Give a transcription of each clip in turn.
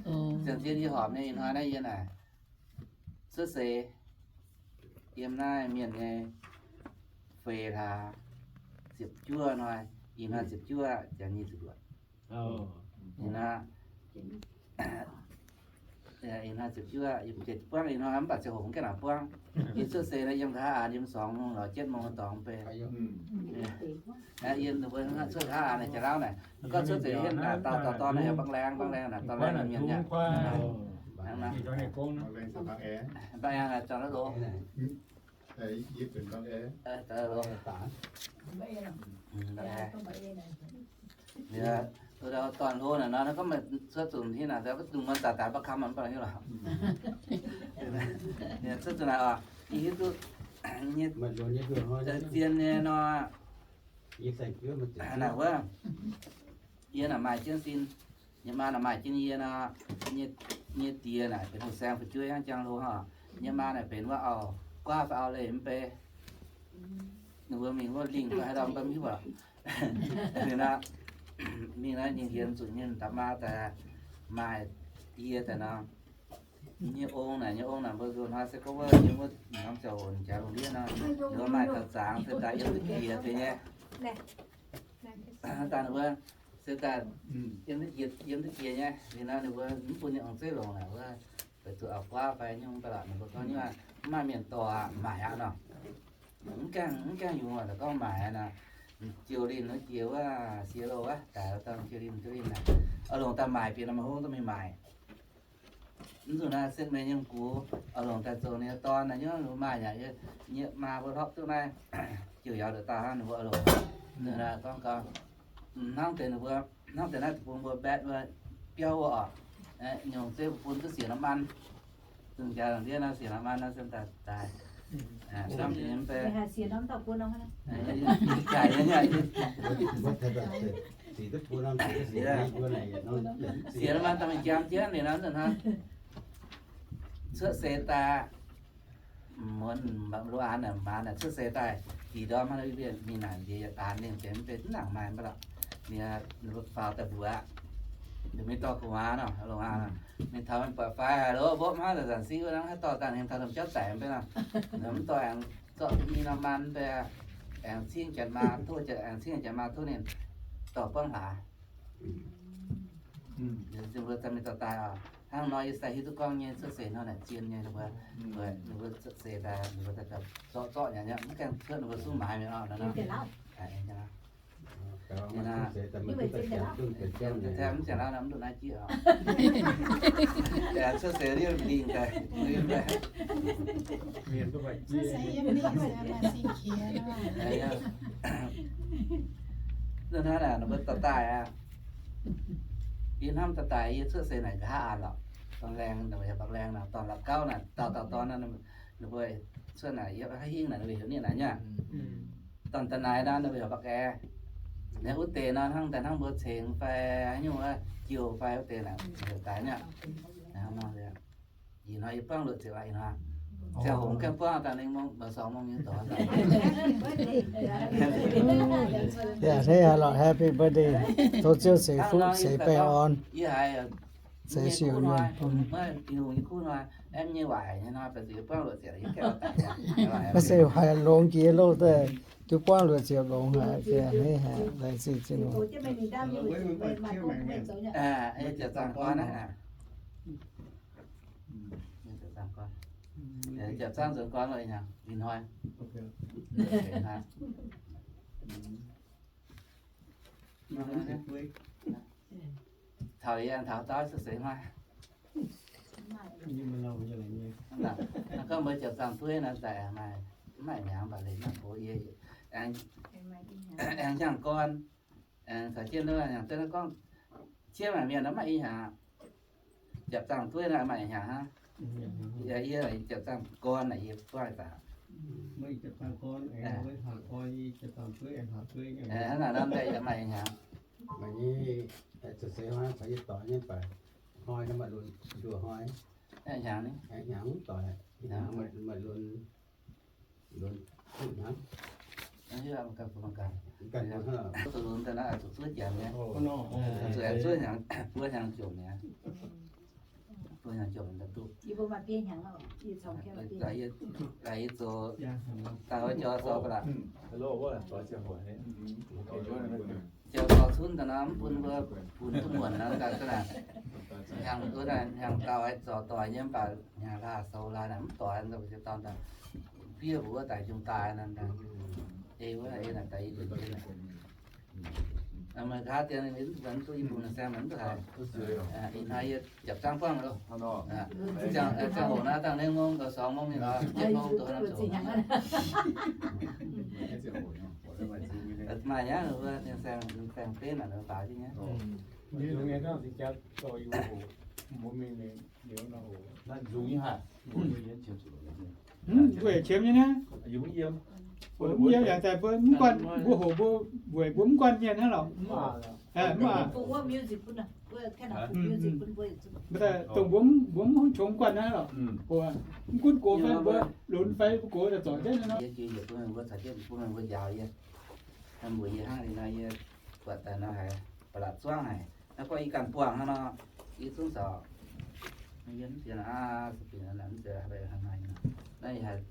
Ziangh zien yie horpc nyei ih hnoi naaiv yie naaic cuotv seix yiem naaiv mienh nyei feix hlaax ziepc juov hnoi, ih hnoi ziepc juov jaax nyic ziepc luoqc. Ih hnoi, ih hnoi ziepc juov, buangv ih hnoi mv baac ziangh hoc mv gaengh nangc buangv. Yie cuotv seix naaiv yiem nqa'haav aanx yiem song mungz lorz jienv mungz dorngx mv bei. Yie mbuo cuotv nqa'haav aanx naaic jaax lauv naaic, gorngv cuotv seix hietv naaic dauh dauh dorn naaic yaac bangv laengh bangv laengh naaic dorn laengh mienh yaac bangv laengh naaic zorng lov. Dorn hlo naaic nor, gorngv cuotv zuqc hietv naaic, dungx muonz daaih daaih mv baac kamv mv baac hiuv lorqc. Cuotv zuqc naaic oc, yie hiuv duqv zien nyei nor, naaic wuov, yie naaic maaih jienv sin, yie maa naaic maaih jienv yie nor, nyei diex naaic benx houh saeng fu'jueiv hnangv jangx hlo hnangv. Nyei maa naaic benx wuov auv-guaav fai auv-leih mv bei. Ninh mbuo mingh wuov lingh fai haaix ndau mv baac mv hiuv lorqc. Ninh nor, mingh naaiv ninh hienx zuqc nyei da'maa daaih maaih yie daaih nor. Nyei ong naaic, nyei ong naaic mbuo nzuonx hnoi se gorngv wuov yiem wuov norm ziangh hoc jaax lungh ndiev nor, ninh mbuo maaih gauh zangx se daaih yiem duqv jiex deix nyei. Daaih ninh mbuo se daaih yiem duqv jiex nyei, ninh nor ninh mbuo mv bun nyei ong-zeiv longc naaic wuov, weic zuqc auv-guaav fai nyungc ba'laqc ninh mbuo gorngv nyei, mv maaih mienh dorh aqv, maaic aqv nor. Mv gaengh, mv gaengh yungz aqv, gorngv maaic aqv nor, jiouh linh wuov jiex wuov siex loh wuov, daaih dangh jiouh linh jiouh linh naaic, oix longc daaih maaic bieqc norm hungh duqv mingh maaic. Mv zuqc naaiv setv meih nyei gux, oix longc daaih zoux ninh nyei dorn naaic, nyungc maaih yaac nyei maa mbuo hlorpv duqv naaiv, jiouh yaac ndongc dauh hnangv ninh mbuo oix longc. Ninh gorngv gau, hnangv deix ninh mbuo, hnangv deix naaiv deic-bung mbuo mbaetv wuov biauv wuov oc, nyungc zeiv mbuo bun duqv siec norm an. Zinh jaax lungh ndiev naaiv siec norm an naaiv se daaih, daaih, hnamv deix mv bei, jaic nyei, siec norm an daaih mingh jam jienv liuz nor, hnangv cuotv seix daaih, muonz lo an naaic, maanz naaic cuotv seix daaih, dih ndorm hnangv mingh naaic, nziex yietc daanx lingh jiex mv bei, mv nangc maaih mv baac lorqc. Ninh faaux daaih mbuox aqv, ninh mingh dorh gu'nguaaz nor, longx aqv, mingh taux mingh buatc faix haic loh, mbopv hnangv zanc-zanc siqv wuov hnangv, haaix dorh daaih ninh taux domh jauv daic mv bei nor, mv dorh aengx zorqv mingh norm maan mv bei, aengx cingv janx maa tov, aengx cingv janx maa tov ninh dorh buangv hlaax. Mbuo daaih mingh dorh daaih oc. Hnangv nor yie se hiuv duqv gorngv nyei cuotv seix nor naaic zien nyei, ninh mbuo, ninh mbuo cuotv seix daaih, ninh mbuo daaih zorqv zorqv nyanc nyei, mv gaengh cuotv ninh mbuo sung maaiz mingh oc. Mv ziangh lauv nor mv nduqc naaiv jieqv oc. Cuotv seix liouh lingh daaih, hnangv naaic ninh mbuo dorh daaih aqv. Yie hnamv daaih daaih yie cuotv seix naaic nqa'haav aanx lorqc. Dorn laengh, ninh mbuo yaac bangc laengh nor, dorn la'gauv naaic, dauh dauh dorn naaic, ninh mbuo cuotv naaic yiem haaix hingh naaic ninh mbuo heuc ninh naaic nyei. Dorn da'naaiv nor ninh mbuo heuc ba'gaengx. Naaiv wuov deix nor hnangv daaih hnangv mbuo cengx fai haaix nyungc wuov, jiouh fai wuov deix naaic heuc daaih nyei. Ih hnoi yie buangv luoqc ziepc aqv, ih hnoi ziangh hoc gaengh buangv daaih ninh mong, song mong nyei dorh daaih. Yaac hneiv haic lorqc, happy birthday. Tov Ziouv ceix fuqv ceix baengh orn. Yie haiz Seix siouc nyei, maiv Tin-Hungh nyei kuv hnoi, aeqv, nyei waaic nyei hnoi, baac zuqc yie buangv luoqc ziepc, yie gaengh daic. Maiv se haiz longx jiex loh daaih, duqv buangv luoqc ziepc longx haic, hneiv haic, laengz zingh Tin-Hungh. Ziepc zaangc gorn, ih hnoi. Taux yie aengx taux dauh cuotv seix maiv? Gorngv mbuo ziepc zaangc dueiv nor, daaih mv maaih hnyangx, mv baac leiz mangc gox yie aengx hnyangx gorn, aengx caux jienv nor, hnyangx dueiv nor gorngv, ciev maanc mienh nor maiv ih hnyangx. Ziepc zaangc dueiv nor maaih ih hnyangx hnangv. Yie ziepc zaangc gorn naaic yie buangv daaih. Hnangv naaic nor mv bei yaac maaih ih hnyangx. Maaih nyei, cuotv seix hnoi caux yie doic nyei baac hnoi nor maaih lunx nduoh hnoi. Hnyangx ni? Hnyangx mv doic, maaih lunx, lunx duqv hnangv. Ganh bun hnangv. Zuqc lunx daaih naaiv zuqc zuov janx nyei. Zuqc aengx zuov hnyangx, buo hnyangx jomc mi'aqv. Yie zoux daaih oix jauv sou ba'laqc. Jauv sou cunv daaih nor, mv bun mbuo bun duqv muonc nor, daaih hnyangx, hnyangx gauh haiz zorc doic nyei, mv baac hnyangx laah sou laah naaic mv doic, dorn daaih fiev mbuo wuov daaih njungh daaih nor, ei wuov ei naaic daaih i Meih nqa'haav dien mv duqv, mv duqv i bung saeng mv duqv haiz. Ih hnoi yie japc zaangv buangv loh. Ziangh hoc naaiv dangh naaiv ngongh gauh sorngx ngongh mingh lorz jienv ngongh doqc norm zoqc. Maaih nyangv wuov ninh saeng, ninh saeng benv naaic baaux jienv nyei. Mbuo qiemx nyei naaiv. Mbuo yiem yaac daaih mbuo mv guanh, mbuo hoqc mbuo weic mbuo mv guanh mienh hnangv lorqc. Mv baac dongh mbuo mv, mbuo mv hungh qongx guanh hnangv lorqc. Mv gunv gox fai mbuo lunx fai mbuo gox daaih zorc jienv nor. Yie jiex yietc bun meih mbuo caux jienv bun meih mbuo njaaux yie. Mbuox yie hnangv liuz nor yie buatc daaih nor haiz ba'laqc zuangv haic. Naaiv gorngv yie ganh buangh hnangv nor, yie zungv caux yie mv sienx aav, mv zeiz haaix hnangv naaiv. Naaiv haiz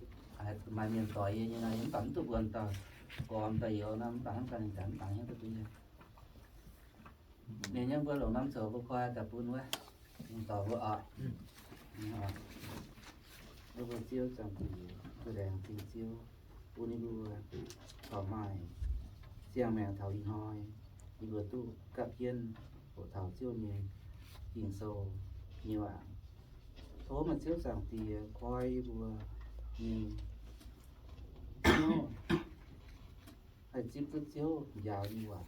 maaih mienh doix yie nyei nor, yie mv baac mv duqv mbuo dorh gormx daaih youz nor, mv baac hnangv ganh ninh zanc mv baac hnyouv duqv bun yie. Ninh nyei mbuo longc norm coux mbuo koi daaih bun wuov, ninh dorh mbuo oc. Mbuo mbuo Ziouv Zaangc Diex, mbuo laengz zingh Ziouv bun yie mbuo corc maaih ziangh maengc taux ih hnoi, yie mbuo duqv gapv jienv hoqc taux Ziouv nyei Ging-Sou nyei waac. Tov meih Ziouv Zaangc Diex koi yie mbuo nyei hnyouv haih zipv duqv Ziouv njaaux nyei waac,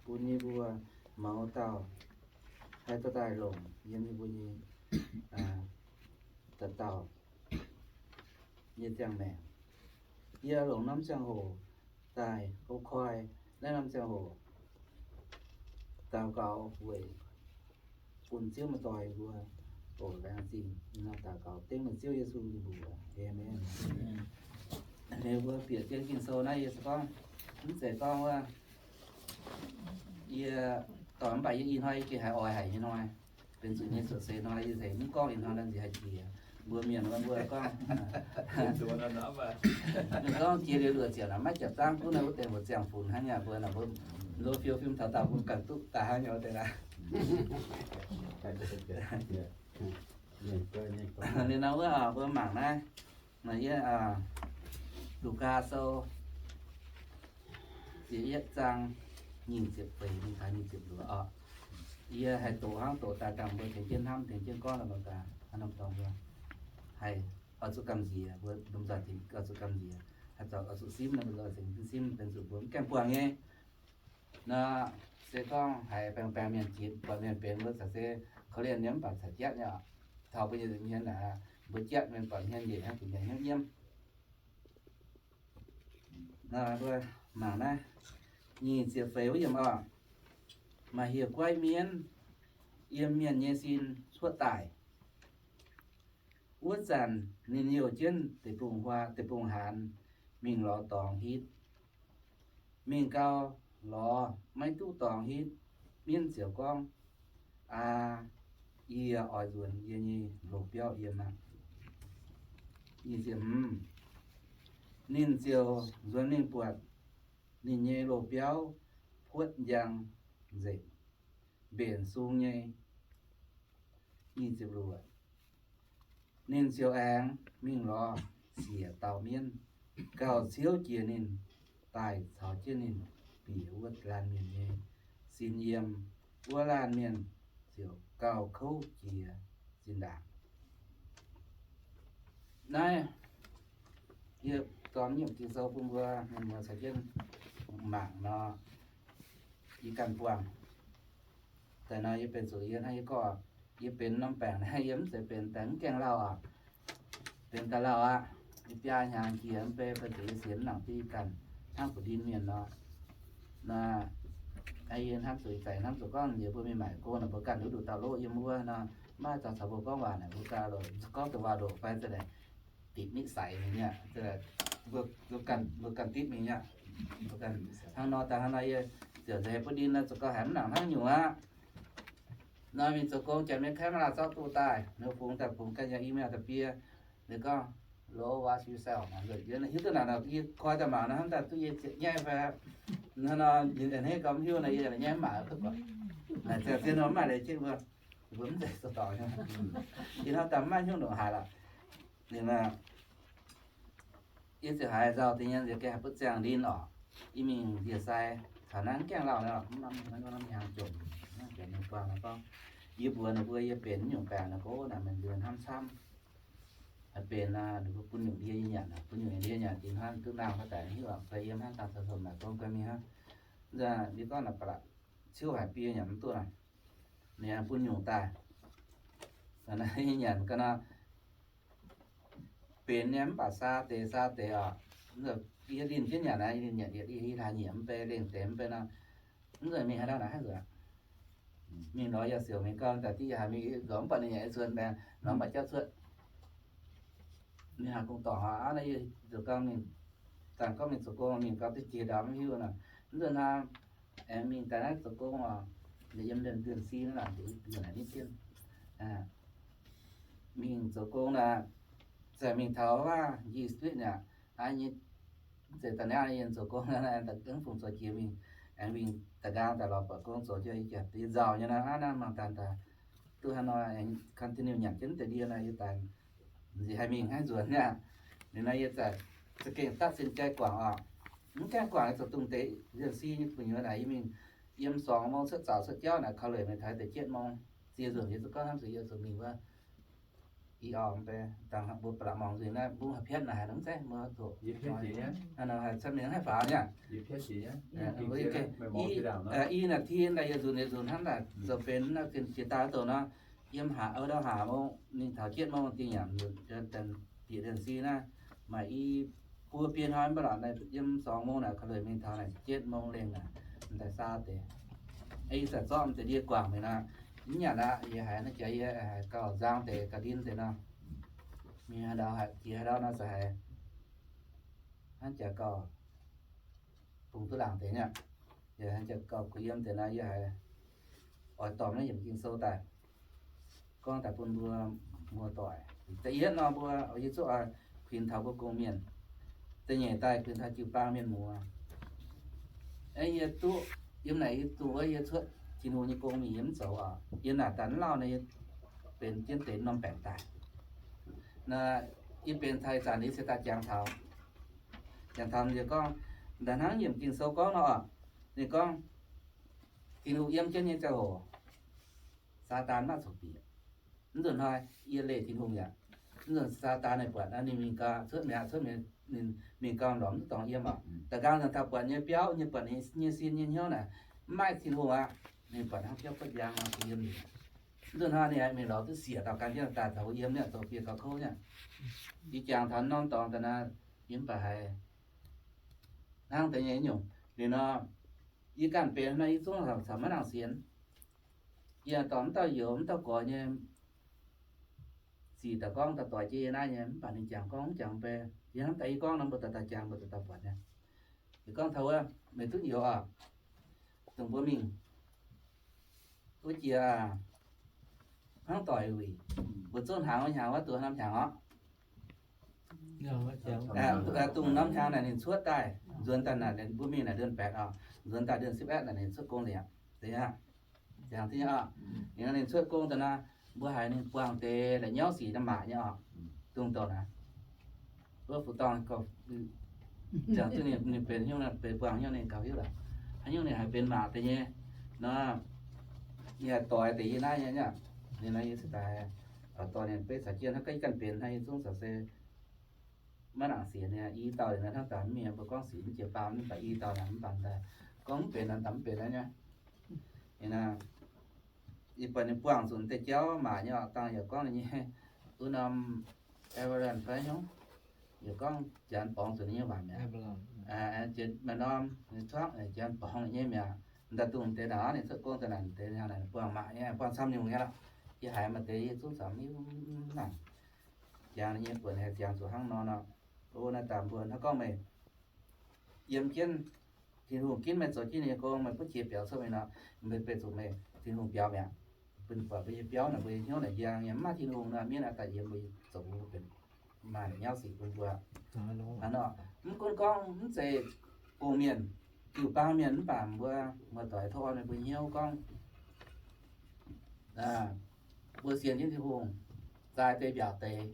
bun yie mbuo mouz dauh haih dorh daaih longc yiem yie mbuo nyei dauh dauh nyei ziangh maengc. Yie longc norm ziangh hoc daaih koi, naaiv norm ziangh hoc daux gaux weic bun Ziouv muoz-doic mbuo oc. Laengz zingh. Yie daux gaux dengv meih Ziouv Yesu nyei mbuox. Aamen. Ninh mbuo bieqc jienv Ging-Sou naaiv yie se gorngv, mv zeiz gorngv wuov, yie dorh mv baac yie ih hnoi yie gengh haiz oix haic nyei hnoi. Benx zuqc nyei cuotv seix hnoi yie se mv gorngv ih hnoi nor nziex haih jiex. Mbuo mienh mbuo gorngv, ninh gorngv jiex liuz luoqc ziepc naaic maiv japc zaangv gunv naaiv wuov deix mbuo ziangh funx hnangv yaac mbuo naaic mbuo lo fiou fim taux dauh bun ganh duqv daaih hnangv nyei wuov deix aqv. Liuz nor wuov mbuo mangc naaiv, yie, Lugaa Sou ziepc yietv zaang nyic ziepc feix mingh taux nyic ziepc luoqc oc. Yie haih doqc hnangv doqc daaih dangh mbuo tengx jienv hnamv tengx jienv gorngv lorqc mbuo gaax, hnangv norm dorngx mbuo haih oix zuqc gamh nziex, mbuo lomh nzoih tengx oix zuqc gamh nziex, haih zoux oix zuqc simv nor mbuo oix zuqc simv, benx zuqc mbuo mv gaengh buangh nyei. Nor se gorngv haiz baengh baengh mienh jiex, buatc mienh benx mbuo caux se korv-lienh nyei mv baac caux jatv nyei oc. Taux mbuo nyei hmien naaic, mbuo jatv mienh buatc hmien njiec hnangv zuqc mienh hnyouv nyiemv. Nor mbuo mangc naaiv nyic ziepc feix wuov yiemc oc. Maaih hieh guaiv mienv yiem mienh nyei sin cuotv daaih. Wuov zanc ninh youh jienv deic-bung-huaang, deic-bung-haanz mingh lorz dorngx hitv. Mingh gau, lorz maiv duqv dorngx hitv. Mienv ziouc gorngv, Aa, yie oix nzuonx yie nyei loz-biauv yiem aqv. Ninh ziouc nzuonx mingh buatc ninh nyei loz-biauv puotv njang nzengc, mbenc sung nyei. Ninh ziouc aengx mingh lorz siec dauh mienv, gauh ciouv jiex ninh daaih caux jienv ninh bieqc wuov laanh mienh nyei sin yiem. Wuov laanh mienh ziouc gauh kouv jiex zinh ndaangc. Naaiv yie dorh nyiemc Ging-Sou bun mbuo mienh muoz caux jienv mangc nor, yie ganh buangh. Daaih nor yie benx zuqc yie hnangv yie gorngv, yie benx norm baengc naaiv, yie mv zeiz benx daaih mv gaengh lauh aqv. Benx daaih lauh aqv, yie biaa hnyangx jiex mv bei, benx zuqc yie sienx mv nangc diuh ganh hnangv ba'ndin mienh nor. Naaiv yie hnamv zuqc, yie zaic hnamv zuqc gorngv liuz mbuo mingh maaic gong naaic, mbuo ganh nduqc nduqc dauh loqv yiem wuov nor, maiv zaux caux mbuo gorngv waac naaic, mbuo ganh gorngv dongh waac ndoqc fai za'naaic dipc niv saix mingh nyei, mbuo ganh dipv mingh nyei. Hnangv nor daaih hnangv nor yie ziouc nzengc hei butv ndin nor, zuqc gauh haiz mv nangc hnangv nyungc aqv. Nor mingh zoux gong, janx mienh kaeqv maiv laanh zorqv duqv daaih, ninh fungx daaih fungx ganh yiem email da'biei. Ninh gorngv, Lord, wash yourself. Yie hiuv duqv naaic, yie koi daaih mangc nor, hnamv daaih duqv yie ziepc nyaiv fai, hnangv nor, yie a'hneiv gorngv mv hiuv nor, yie nyaiv mv maaih duqv gorqv. Naaic ziangh zien nor mv maaih leiz jienv mbuo, mbuo mv zeiz zoux dorngc. Yie hnamv daaih mv maaih hnyouv ndongc haaix lorqc. Ninh, yie ziouc haiz nzauh deix nyei, yie gengh haih butv ziangh linh oc. Yie mingh njiec sai, caux naaiv mv gaengh lauh nor, mv norm hnyangx jomc, mv gaengh ninh buangh nor gorngv, yie mbuox ninh mbuo yie benx mv nyungc baengc nor, gorngv naaic mienh nzuonx hnamv camv. Haih benx nor, ninh mbuo bun nyungc ndie yie nyanc, bun nyungc ndie nyanc dingc hnangv duqv nangh fai daic hiuv, fai yiem hnangv dangh caux sou maaih gong guai mingh hnangv. Yie gorngv naaic ba'laqc ciouv haic, biei nyanc mv duqv naaic. Ninh bun nyungc daaih, nyanc ga'naaiv benx nyei mv baac saa deix saa deix oc. Yie linh jienv nyanc naaiv, yie linh nyanc yietc i hlaax nyieqc mv bei, lengh deix mv bei nor, mv nzunc mingh haaix dauh naaic haaix nzunc, mingh lorz yaac siouc mingh gau daaih diqv haic, mingh lorz mv buatc ninh nyanc nyei zuonx daaih, lorz mv baac jauv cuotv. Ninh haih kungx dorngc aqv, naaiv yie ziouc gau mingh, zanc gorngv mingh zoux gong mingh gau duqv jiex ndau mv hiuv nor. Mv nzunc hnoi aengx mingh daaih naaiv zoux gong oc, yiem Liemh Nduonh Si naaiv, nduonh naaic nitv jienv mingh zoux gong naaic, zaeqc mingh taux waav Yie Street naaic, aa, zeiz da'naaiv yie zoux gong naaiv, da'gengh fungx zoux jiex mingh, aengx mingh da'nqaang daaih lorz buatc gong zoux jienv, yie jaax deix nzauh nyei nor, aa, naaiv mangc daaih daaih duqv hnangv nor, aengx continue nyanc jienv deix ndie nor, yie daaih nziex haih mingh haaix nzuonx niaa. Ninh nor yie za'gengh daaih sin jai guangc oc. Mv gaengh guangc, yie zoux dungh deix Nduonh Si nyei gu'nyuoz naaic, yie mingh yiem สองโมง cuotv zaux cuotv jauv naaic, เขาเลย mingh taux deix เจ็ดโมง ziex nzunc yie zuqc gorngv hnamv zuqc yie zuqc mingh wuov i orm mbe dangh mbuo ba'laqc mangc nzunc naaiv, mbuo haih piatv naaic haaix nor mv zeiz, mbuo zuqc haaix nor haih cen mingh haih faaux niaa. I naaic tin daaih yie nzunc yie nzunc hnamv naaic zoux benx naaiv ziex daaih douh nor, yiem haaix, ndau haaix mong mingh taux เจ็ดโมง dingh yaac bieqc Nduonh Si naaiv, maaih i buo biei hnoi mv baac lorqc, yiem สองโมง naaic เขาเลย mingh taux naaic เจ็ดโมง lengh naaic, m'daaih saa deix. Yie za'gengh zorqv m'deix ndie guangc mingh nor, mv nyanc aqv. Yie haiz naaiv jaax yie haiz gauh nzang deix ga'ndin deix nor, mingh haaix ndau haiz jiex haaix ndau nor se haiz hnangv jaax gauh bungx duqv laangc deix nyei. Yie hnangv jaax gauh kuh yiem deix nor, yie haiz oix dorh naaiv yiemc Ging-Sou daaih gorngv daaih bun mbuo muoz-doic. Da'yietv nor mbuo, yie zuqc oix kuinx taux mbuo gong-mienh. Da'nyeic daaih kuinx taux jiu-baang mienh muoz. Yie duqv yiem naaic yie dungx wuov yie cuotv Tin-Hungh nyei gong mingh yie mv zoux oc. Yie naaic daaih mv lauh nor, yie benx jienv deix norm baengc daaih. Yie benx taux ih zanc yie se daaih jangx taux, jangx taux ninh gorngv, daaih hnangv yiemc Ging-Sou gorngv nor oc. Ninh gorngv, Tin-Hungh yiem jienv nyei ziangh hoc, Saadaan maiv zuqc bieqc. Mv nzunc hnoi yie leih Tin-Hungh yaac, mv nzunc Saadaan ninh buatc ninh mingh gau, cuotv mi'aqv, cuotv mi'aqv, ninh mingh gau lorz mv duqv dorngx yiem oc. Da'nqaang nzunc taux buatc nyei biauv, nyei buatc nyei sin nyei hnyouv naaic, mv maaih Tin-Hungh aqv. Ninh buatc hnangv biauv kuotv njang nor, yiem mi'aqv. Mv nzunc hnoi ninh mingh lorz duqv siec dauh gan jienv daaih taux yiem niaa, zoux fiev gauh kouv niaa. Yie jangx taux norm dorngx daaih naaiv, yie mv baac haiz hnangv deix nyei nyungc. Liuz nor, yie ganh benx nor, yie zungv caux maiv nangc sienx. Yie dorh mv dauh youz mv dauh goix nyei zic daaih gorngv daaih doix jienv yie naaiv nyei, mv baac ninh jangx gorngv mv jangx mbe. Yie hnamv daaih yie gorngv nor, mbuo daaih daaih jangx, mbuo daaih daaih buatc nyei. Yie gorngv taux wuov, meih duqv youz oc, dongh mbuo mingh wuov jiex hnangv doic wuic, mbuo zungv hnaangx wuov hnyangx wuov, dongh norm hnyangx oc. Dongh norm hnyangx naaic ninh cuotv daaih, nzuonx daaih naaic mbuo mingh naaic เดือนแปด oc, nzuonx daaih เดือนสิบเอ็ด naaic ninh cuotv gong liepc. Ninh cuotv gong daaih naaic, mbuo haiz ninh buangh deix la'nyauv sic nor maac nyei oc. Dongh douc naaic, wuov fu'dorngh gauh, ninh benx hnyouv, benx buangh hnyouv ninh gauh hiuv lorqc. Haaix nyungc ninh haiz benx maac deix nyei nor, ninh haih doix deix yie naaiv nyei. Ninh nor yie se daaih dorh ninh beiv caux jienv hnangv, yie ganh benx hnangv, yie zungv caux se maiv nangc sienx nyei. I dauh nor hnangv daaih mv mingh, mbuo gorngv sic mv jiex baamh, mv baac i dauh naaic mv baac daaih gorngv mv benx nor, daaih mv benx aqv nyei. Yie buatc ninh buangh zuqc deix jauv maac nyei oc. Dangh yaac gorngv ninh nyei wuov norm Avalon fai hnyouv, yaac gorngv Janx borngz zuqc ninh nyei waac mi'aqv. Maaih norm ninh cuotv Janx borngz ninh nyei mi'aqv. Daaih dongh deix naaic ninh cuotv gong daaih naaic deix buangh maac nyei, buangh camv nyungc nyei lorqc. Yie haiz maaih deix yie zungv caux mv nangc. Jangx ninh nyei buonc haih jangx zuqc hnangv nor nor. O, naaiv daaih mbuo hnangv gorngv meih yiem jienv Tin-Hungh ginv meih zoux jienv ninh nyei gong, meih butv jiex biaux cuotv mingh nor, meih beiv zuqc meih Tin-Hungh biaux mi'aqv. buatc mbuo nyei biauv naaic, mbuo nyei hnyouv naaic njang nyei, mv maaih Tin-Hungh nor, mienv naaic daaih yiem mbuo zoux mbuo benx maaih nyauv sic bun mbuo. Hnangv nor, mv gunv gorngv mv zeiz gong mienh, jiu-baang mienh, mv baac mbuo muoz-doic tov orn mbuo hnyouv gorngv mbuo sienx jienv Tin-Hungh, zaaix deix mbiaauc deix,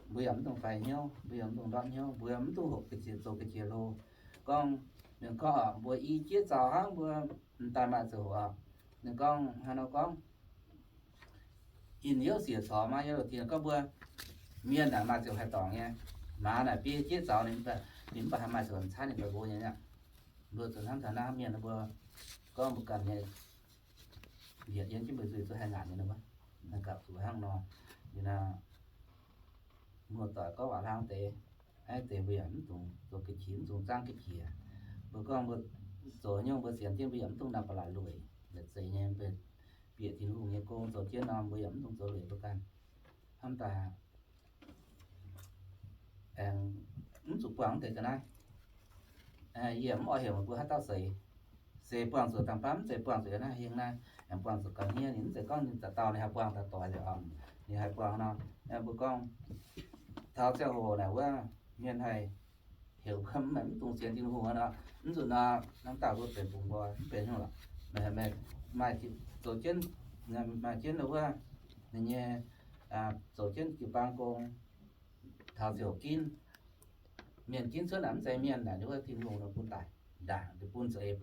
mbuo yaac mv dungx faix hnyouv, mbuo yaac mv dungx ndortv hnyouv, mbuo mv dungx hoqc ga'jiex zoux ga'jiex hlo. Gorngv, ninh gorngv mbuo i jieqv zaux hnangv, mbuo m'daaih maaih ziangh hoc, ninh gorngv hnangv nor gorngv, in hnyouv siec corc maaih hnyouv dingc gorngv mbuo mienh naaic maaih ziouc haih dorngc nyei. Maaz naaic biei jieqv zaux ninh, ninh mv baac haih maaih ziouc camv ninh zoux nqox nyei aqv. Mbuo zuqc hnamv taux naaiv mienh mbuo gorngv mbuo ganh nyei yietc yiem jienv mbuo zuiz zuqc haih ngaanc nyei nor, naaiv gapv zuqc hnangv nor. Liuz naaiv muoz-doic gorngv waac hlang deix, aeqv, deix mbuo yaac mv dungx zoux ga'qiex, mv dungx zaangv ga'qiex. Mbuo gorngv mbuo zoux nyungc mbuo sienx jienv mbuo yaac mv dungx naaic ba'laqc lueic, yietc zeiz nyei mbuo bieqc Tin-Hungh nyei gong zoux jienv nor, mbuo yaac mv dungx zoux lueic mbuo ganh. Hnamv daaih aengx mv zuqc buangh deix ga'naaiv. Yie mv oix heuc mbuo haaix dauh seix. Seix buangh zuqc dangh baav, mv zeiz buangh zuqc naaiv hingh naaiv, aengx buangh zuqc ga'hniev. Ninh mv zeiz gorngv ninh dauh dauh ninh haih buangh daaih doix nzengc oc. Ninh haih buangh nor, mbuo gorngv taux ziangh hoc naaic wuov mienh haih heuc mbuo mv dungx sienx Tin-Hungh nor, mv zuqc nor, hnamv daaih mbuo benx bungx nqoi mv benx nyungc lorqc. Meih maaih zoux jienv, maaih jienv wuov, ninh nyei zoux jienv jiu-baang gong, taux ziouc ginv, mienh ginv cuotv naaic mv zeiz mienh naaic, wuov Tin-Hungh nor bun daic ndaangc, bun za'eix,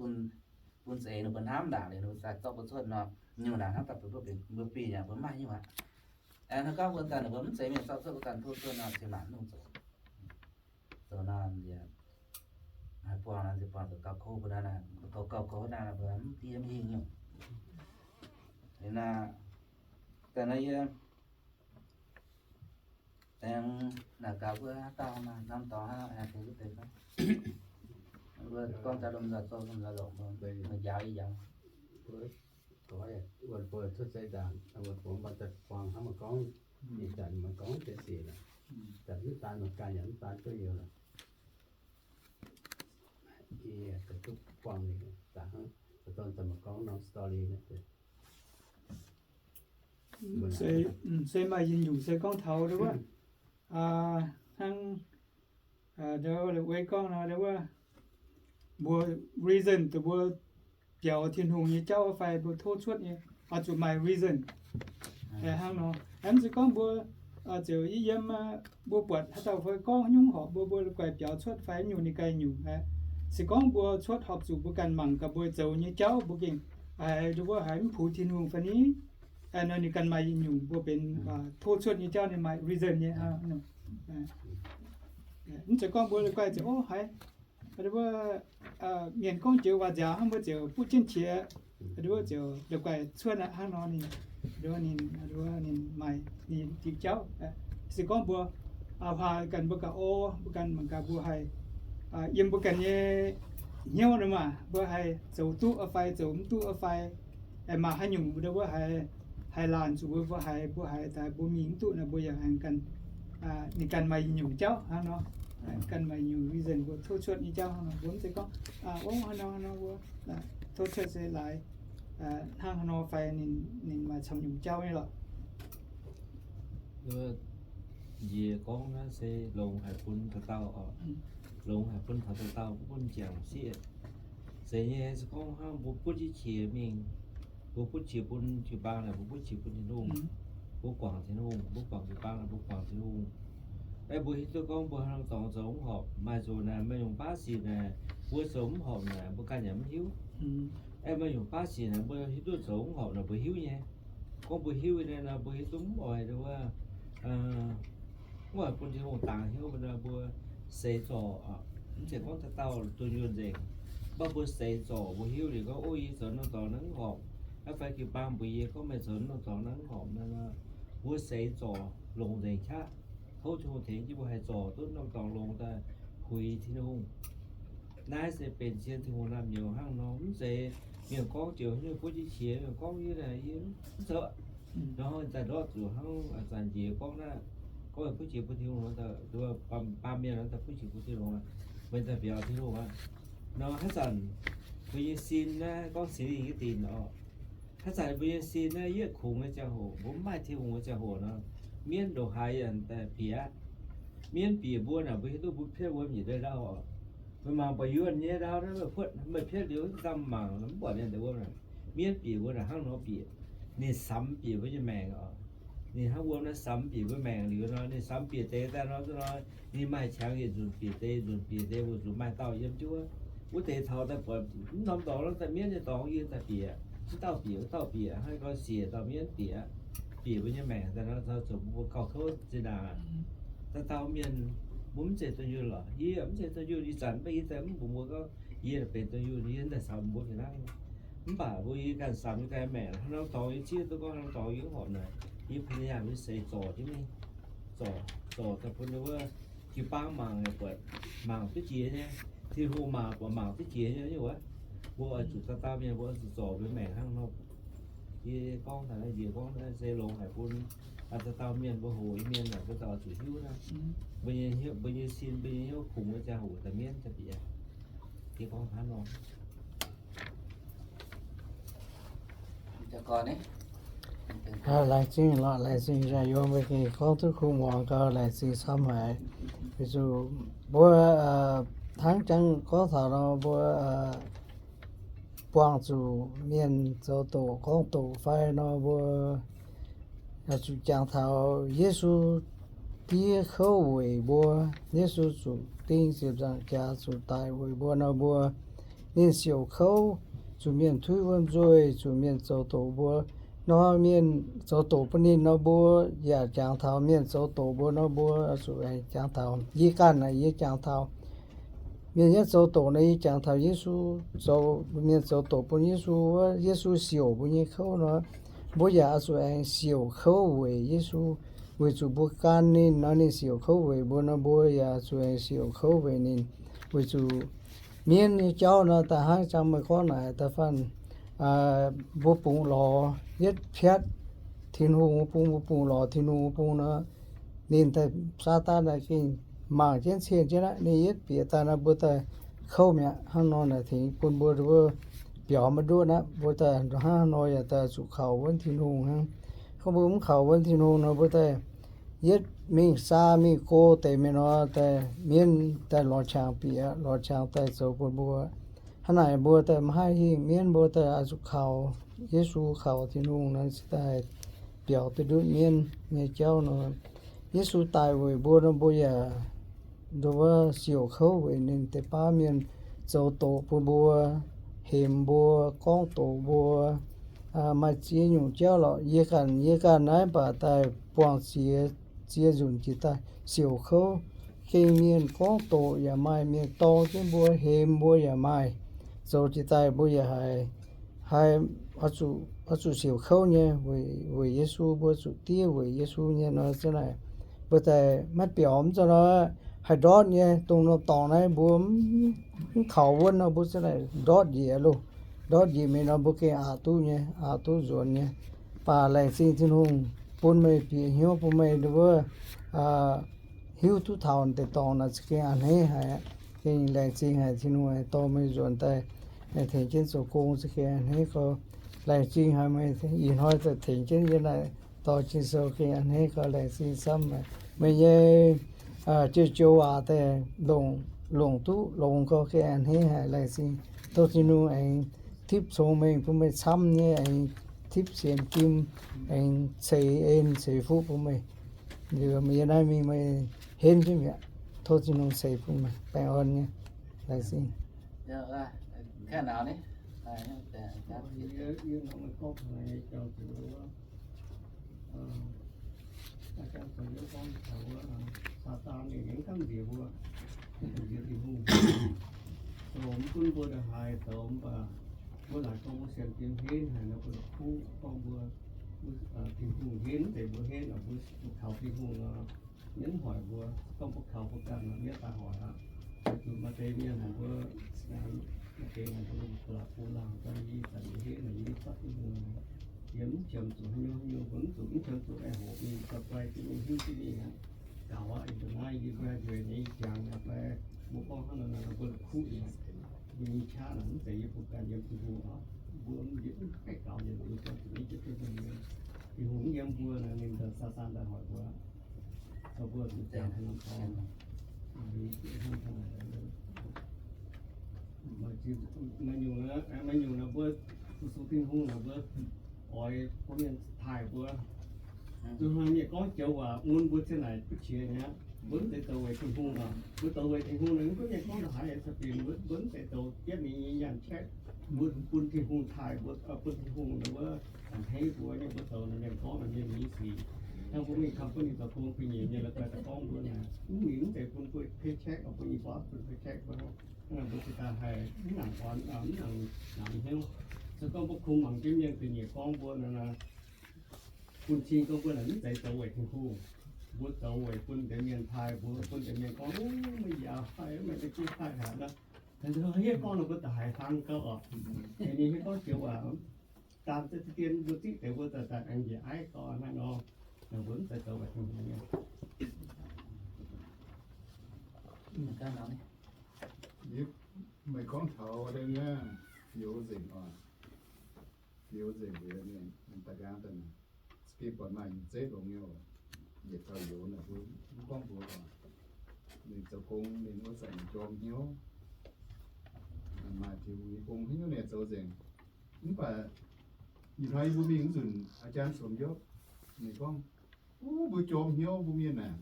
bun za'eix ninh mbuo hnamv ndaangc liuz ninh mbuo daaih zorqv mbuo cuotv nor, nyungc naaic hnamv daaih mbuo, mbuo bingh yaac mbuo mv maaih nyungc aqv. Hnangv gorngv mbuo ganh mbuo mv zeiz mienh zorqv cuotv, mbuo ganh tov cuotv nor, cin-maanc mv dungx zoux. Zoux nor, haih buangh nor, buangh zoux gauh kouv mbuo naaiv, gauh kouv naaiv mbuo mv diev mv hingh nyungc. Liuz naaiv, daaih naaiv yie aengx naaic gaax mbuo haaix dauh maaih norm dorngx hnangv, aengx tengx mbuo deix fai? Mbuo gorngv daaih lomh nzoih zoux lomh nzoih longc, mbuo njaaux ih njaaux. Wuonh buo cuotv seix ndaangc, wuonh buo mbuo daaih buangh hnangv mbuo gorngv, ih zanc mbuo gorngv deix sic naaic, zanc mv daan mangc gaax yaac mv daan duqv youz lorqc. Yie duqv buangh liuz, zanc hnangv, zanc dorn zanc mbuo gorngv norm story naaiv. Se, se maaih yietc nyungc se gorngv taux ndau wuov, hnangv ndau wuov La'wei gorngv nor, ndau wuov mbuo reason deix mbuo biaux Tin-Hungh nyei jauv fai mbuo tov cuotv nyei, oix zuqc maaih reason. Hnangv nor, mv zeiz gorngv mbuo ziouc yiem, mbuo buatc haaix dauh fai gorngv nyungc horpc mbuo, mbuo la'guaih biaux cuotv fai nyungc ninh ganh nyungc. Se gorngv mbuo cuotv horpc zuqc mbuo ganh mangc gaax mbuo zoux nyei jauv mbuo gengh haiz ndau wuov haiz mv puix Tin-Hungh fai ni, nor ninh ganh maaih yietc nyungc mbuo benx tov cuotv nyei jauv ninh maaih reason nyei. Mv zeiz gorngv mbuo la'guaih ziouc, o, haiz ndau wuov mienh gorngv joux waac nziaaux hnangv mbuo ziouc butv jienv qiex, ndau wuov ziouc la'guaih cuotv aqv hnangv nor ninh, ndau wuov ninh, ndau wuov ninh maaih ninh diuh jauv. Se gorngv mbuo huaax ganh mbuo gauh o, mbuo ganh mangc gaax mbuo haih yiem mbuo ganh nyei hnyouv nor maah, mbuo haih zoux duqv fai zoux mv duqv fai, maaih haaix nyungc ndau wuov haih, haih laanh zuqc mbuo, mbuo haiz, mbuo haiz daaih mbuo mingh mv duqv nor mbuo yaac aengx ganh, ninh ganh maaih nyungc jauv hnangv nor. Ganh maaih nyungc reason mbuo tov cuotv nyei jauv hnangv nor. Mbuo mv zeiz gorngv, o, hnangv nor, hnangv nor mbuo tov cuotv se laaix hnangv haaix nor fai ninh, ninh maaih camv nyungc jauv nyei lorqc. Njiec gorngv naaiv se longx haic bun dauh dauh oc. Longx haic bun taux dauh dauh, bun m'jangc sieqv. Zeiz nyei se gorngv hnangv mbuo butv jienv qiex mingh, mbuo butv qiex bun jiu-baang naaic, mbuo butv qiex bun Tin-Hungh, mbuo guangc Tin-Hungh, mbuo guangc jiu-baang naaic, mbuo guangc Tin-Hungh. Aeqv, mbuo hiuv duqv gorngv mbuo haaix norm dorngx zoux mv horpc, maaih nzunc naaic maaih nyungc baav sic naaic, mbuo zoux mv horpc naaic, mbuo ganh yaac mv hiuv. Aeqv, maaih nyungc baav sic naaic mbuo hiuv duqv zoux mv horpc naaic, mbuo hiuv nyei. Gorngv mbuo hiuv nyei nor, mbuo hiuv duqv mv oix wuov, mv oix bun Tin-Hungh dangx hnyouv nor, mbuo seix zorc. Mv zeiz gorngv dauh dauh dunh yunh nzengc, mv baac mbuo seix zorc, mbuo hiuv liuz gorngv, o, yie zoux norm dorngx naaiv mv horpc, aeqv, fai jiu-baang mbuox yie gorngv meih zoux norm dorngx naaiv mv horpc nor, mbuo seix zorc longx nzengc qaqv. Tov Tin-Hungh tengx jienv mbuo haih zorc duqv norm dorngx longx daaih puix Tin-Hungh. Naaiv se benx zien Tin-Hungh naamh nyouz hnangv nor, mv zeiz mienh gorngv joux nyei butv jienv qiex, mienh gorngv yie naaic yie mv zoux. Nor daaih ndortv zuqc hnangv zanc njiec gorngv naaiv, gorngv butv qiex bun Tin-Hungh, baamh mienh daaih butv qiex bun Tin-Hungh, meih daaih biaux Tin-Hungh aqv. Nor haaix zanc mbuo nyei sin naaiv gorngv Singx Lingh nyei dinc oc. Haaix zanc mbuo nyei sin naaiv yietv kungx nyei ziangh hoc, mbuo mv maaih Tin-Hungh nyei ziangh hoc nor, mienv ndongc haaix yaac bieqc aqv. Mienv bieqc mbuo naaic, mbuo hiuv duqv mbuo pietv wuom njiec ndau ndau oc. Meih mangc buatc yuonh nyei ndau naaiv, meih pietv liuz daaih mangc mv buatc mienh deix wuom naaic. Mienv bieqc mbuo naaic hnangv nor bieqc. Ninh samx bieqc mbuo nyei maengc oc. Ninh hnangv wuom naaiv samx bieqc mbuo maengc liuz nor, ninh samx bieqc deix daaih nor, nor, ninh maaih qangx yietc nzunc bieqc deix, nzunc bieqc deix, weic zuqc maaih dauh yiem jienv wuov. Wuov deix taux daaih buatc mv norm dorngx nor, daaih mienv nyei dorngx yie daaih bieqc, mv dauh bieqc, wuov dauh bieqc, hnangv nor siec dauh mienv bieqc, bieqc mbuo nyei maengc daaih nor, zoux mbuo gauh kouv zinh ndaangc. Dauh dauh mienh, mbuo mv zeiz dongh yunh lorqc. Yie mv zeiz dongh yunh, ih zanc mv baac yie daaih mv mbuox mbuo gorngv yie benx dongh yunh, yie daaih samx mbuo fih hnangv. Mv baac mbuo yie ganh samx yie ganh maengc, hnangv nor dorngx yie zieqv duqv gorngv hnangv nor dorngx yie mv horpc naaic, yie bun yie yaac mv seix zorc jienv mingh, zorc, zorc daaih bun wuov jiu-baang mangc, buatc mangc duqv jiex nyei, Tin-Hungh mangc buatc mangc duqv jiex nyei wuov. Mbuo oix zuqc dauh dauh mienh mbuo oix zuqc zorc mbuo maengc hnangv nor. Yie gorngv taux naaiv njiec gorngv se longx haic bun dauh dauh mienh mbuo hoqc mienh naaic, mbuo dauh oix zuqc hiuv naaiv. Mbuo nyei, mbuo nyei sin, mbuo nyei hnyouv kungx nyei ziangh hoc daaih mienv daaih bieqc. Yie gorngv hnangv nor. Laengz zingh lorqc, laengz zingh nzengc yie mbuo gengh gorngv duqv kuv muangx gau, laengz zingh camv haic. Weic zuqc mbuo hnangv jangx gorngv taux nor, mbuo buangh zuqc mienh zoux doqc gorngv doqc fai nor, mbuo zuqc jangx taux Yesu diev kouv weic mbuo. Yesu zuqc ding ziepc nzaangc jaax zuqc daic weic mbuo nor, mbuo, ninh siouc kouv zuqc mienh tuiv wuom nzuih, zuqc mienh zoux doqc mbuo. Nor mienh zoux doqc bun ninh nor, mbuo yaac jangx taux mienh zoux doqc mbuo nor, mbuo zuqc aengx jangx taux. Yie ganh naaic yie jangx taux mienh nyei zoux doqc nor, yie jangx taux Yesu zoux, mienh zoux doqc bun Yesu wuov, Yesu siouc mbuo nyei kouv nor, mbuo yaac oix zuqc aengx siouc kouv weic Yesu. Weic zuqc mbuo gan ninh nor, ninh siouc kouv weic mbuo nor, mbuo yaac zuqc aengx siouc kouv weic ninh. Weic zuqc mienv nyei jauv nor, da'hnangv jangx meih gorngv naaic da'faanh, mbuo bungx lorz yietv piatv Tin-Hungh wuov bung, mbuo bungx lorz Tin-Hungh wuov bung nor, ninh daaih, Saadaan daaih gengh mangc jienv cienh jienv aqv. Ninh yietv bieqc daaih nor, mbuo daaih kouv mi'aqv. Hnangv nor naaic tengx bun mbuo wuov biaux maiv nduov aqv. Mbuo daaih hnangv nor yaac daaih zuqc kaux wuonv Tin-Hungh hnangv. Gorngv mbuo mv kaux wuonv Tin-Hungh nor, mbuo daaih yietv mingh saa mingh go deix mingh nor, daaih mienv daaih lorz qangx bieqc, lorz qangx daaih zoux bun mbuo. Hnangv naaic mbuo daaih maiv haih hingh mienv, mbuo daaih oix zuqc kaux Yesu, kaux Tin-Hungh nor, se daaih biaux duqv ndutv mienv nyei jauv nor. Yesu daic weic mbuo nor, mbuo yaac nduov wuov siouc kouv weic ninh deix baav mienh zoux doqc bun mbuo, hemx mbuo, gorngv doqc mbuo, maaih ziex nyungc jauv lorqc. Yie ganh, yie ganh naaiv mv baac daaih buangh ziex, ziex nzunc jiex daaih siouc kouv. Gengh mienh gorngv doqc yaac maaih, mienh dorng jienv mbuo, hemx mbuo yaac maaih. Zoux jiex daaih mbuo yaac haiz, haiz oix zuqc siouc kouv nyei weic Yesu, mbuo zuqc diev weic Yesu nyei nor, za'naaic mbuo daaih maiv biaux mv zeiz nor, haih ndortv nyei. Dongh norm dorngx naaiv mbuo mv kaux wuonv nor, mbuo za'naaic ndortv njiec loh. Ndortv njiec mingh nor, mbuo gengh aqc duqv nyei, aqc duqv nzuonx nyei. Mv baac laengz zingh Tin-Hungh bun meih bieqc hnyouv, bun meih wuov hiuv duqv taux deix dorngx naaic za'gengh a'hneiv haic. Gengh laengz zingh haic Tin-Hungh aengx dorh meih nzuonx daaih tengx jienv zoux gong za'gengh a'hneiv gau. Laengz zingh haic meih ih hnoi daaih tengx jienv yie naaic dorh Ging-Sou gengh a'hneiv gau, laengz zingh camv. Meih nyei joux-joux waac daaih longc, longc duqv longx gau gengh a'hneiv haic, laengz zingh. Tov Tin-Hungh aengx tipv cong-mengh bun meih camv nyei, aengx tipv sienx fim, aengx ceix en ceix fuqv bun meih. Liuz meih yiem naaiv mingh meih henv jienv mi'aqv. Tov Tin-Hungh ceix bun meih baengh orn nyei. Laengz zingh. Saadaan ninh yiem gamh nziex mbuo, nziex Tin-Hungh. Zoux mv gunv mbuo ndongc haaix zoux mv baac mbuo laaic gorngv mbuo sienx fim henv haic nor, mbuo la'kuqv gorngv mbuo, Tin-Hungh henv deix mbuo henv, mbuo kaux Tin-Hungh nor, mienh mv hoic mbuo. Gorngv mbuo kaux mbuo ganh nor, mienh daaih hoic aqv. Weic zuqc maaih deix mienh haic mbuo, maaih deix haic mbuo la'kuqv laangh, yie zanc yie henv haic, yie fatv Tin-Hungh, yie mv qiemx zuqc haaix nyungc haaix nyungc, mbuo mv zuqc, mv qiemx zuqc aengx hoqc mingh, daaih guai Tin-Hungh hiuv duqv mingh aqv. Gaux aqv, yie mbuo naaiv yie mbuo haih nzueic nyei jangx aqv fai mbuo gorngv hnangv naaic nor, mbuo la'kuqv aqv. Yie nyei qaqv naaic mv zeiz yie mbuo ganh yiem Tin-Hungh aqv. Tin-Hungh yiem mbuo nor, ninh daaih saa saan daaih hoic mbuo, zoux mbuo zuqc ziangh hnangv nor. Maaih nyungc, maaih nyungc nor mbuo fu-sux Tin-Hungh nor mbuo oix bun mienh taaih mbuo. Zuqc hnangv mienh gorngv joux waac mun mbuo zien naaic duqv qiex nyei aqv. Mbuo mv zeiz zoux weic Tin-Hungh nor. Mbuo zoux weic Tin-Hungh nor, mbuo mienh gorngv ndongc haaix yaac caqv fingx, mbuo, mbuo mv zeiz zoux bietv ninh nyei nyaanh caeqv. Mbuo bun Tin-Hungh taaih mbuo, bun Tin-Hungh nor wuov a'hneiv mbuo nyei, mbuo zoux nor mienh gorngv nor mienh nyei sic. Hnangv mbuo mingh company zoux gong, bun nyeic mienh la'guaih daaih gorngv mbuo naaic, mv mingh mv zeiz bun mbuo paycheck, mbuo nyei boss bun paycheck mbuo. Hnangv naaic mbuo cingx daaih haih mv nangc orn, mv nangc, nangc hnyouv. Se gorngv mbuo kungx mangc jienv mienh ga'nyiec gorngv mbuo nor, bun cing gorngv mbuo naaic mv zeiz zoux weic Tin-Hungh. Mbuo zoux weic bun deix mienh taaih mbuo, bun deix mienh gorngv, Ov, meih yaac haih, meih deix jienv taaih haic nor. Hniev gorngv nor mbuo da'haiz fang gauh oc. Ninh hniev gorngv joux waac, daanh za'gengh mbuo zipv deix mbuo daaih daaih aengx njiec aiv gau hnangv nor. Mbuo mv zeiz zoux weic Tin-Hungh nyei. Meih gorngv taux deix nyei, youz nzengc oc. Youz nzengc liuz ninh daaih nqaang daaih, za'gengh buatc maaih nyungc zeiv longx nyei oc. Yietc dauh youz naaic mbuo mv gorngv mbuox oc. Ninh zoux gong ninh wuov zanc ninh jorm hnyouv, maaih Tin-Hungh nyei gong hnyouv ninh zoux nzengc. Mv baac ih hnoi yie mbuo mingh wuov nzunc, aa jaan somx Yopv, ninh gorngv, Ov, mbuo jorm hnyouv mbuo mienh naaic,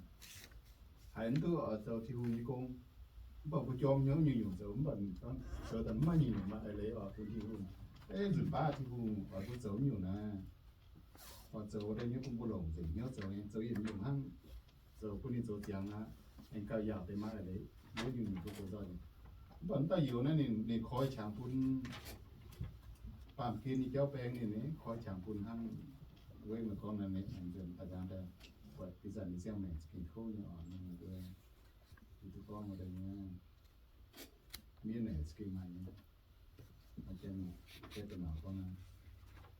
haiz mv duqv oix zoux Tin-Hungh nyei gong. Mv baac mbuo jorm hnyouv nyungc-nyungc zoux, mv baac zoux daaih mv maaih nyungc-nyungc maaih eix leiz oix bun Tin-Hungh. Eix nzunc baav Tin-Hungh oix mbuo zoux nyungc naaiv, oix zoux deix nyei bun mbuo longc nzengc hnyouv zoux, zoux yietc nyungc hnangv, zoux bun ninh zoux ziangx aqv. Aengx gauh yaauc deix maaih eix leiz, mbuo nyungc-nyungc mbuo zoux nzauh nyei. Mv baac mv dauh youz naaiv ninh, ninh koi qangx bun baamh gen nyei jauv baeng ninh, ninh koi qangx bun hnangv. Weic meih gorngv naaiv, ninh daaih nzengc daaih buatc ih zanc ninh ziangh maengc za'gengh kouv nyei oc. Ninh duqv gorngv deix nyei, mienh naaic za'gengh maaih nyei. Maaih jien, jien da'maauh gorngv naaiv,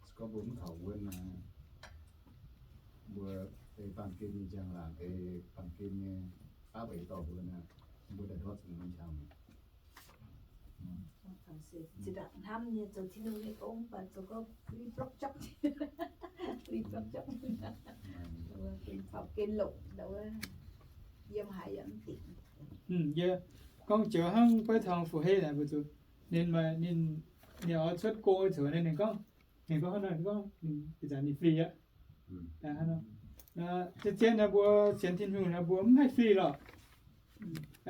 se gorngv mbuo mv kaux wuonv naaiv, mbuo ei baamh gen nyei njang-laangc, ei baamh gen nyei aapv eix dorh mbuo naaiv, mbuo daaih ndortv zuqc norm qangx. Zinh ndaangc hnamv nyei zoux Tin-Hungh nyei gong, mv baac zoux gorngv fri blokv jopv, fri blokv jopv, fri baamh gen longc, yiem haaix yaac mv dingc. Yie gorngv joux hnangv Beiv Tong Fu Hei naaic, mbuo zuqc ninh maaih, ninh, ninh oix cuotv go zoux naaiv, ninh gorngv, ninh gorngv hnangv naaic, ninh gorngv ninh ih zanc ninh fri aqv. Zien-zien naaic mbuo sienx Tin-Hungh naaic mbuo mv haih fri lorqc.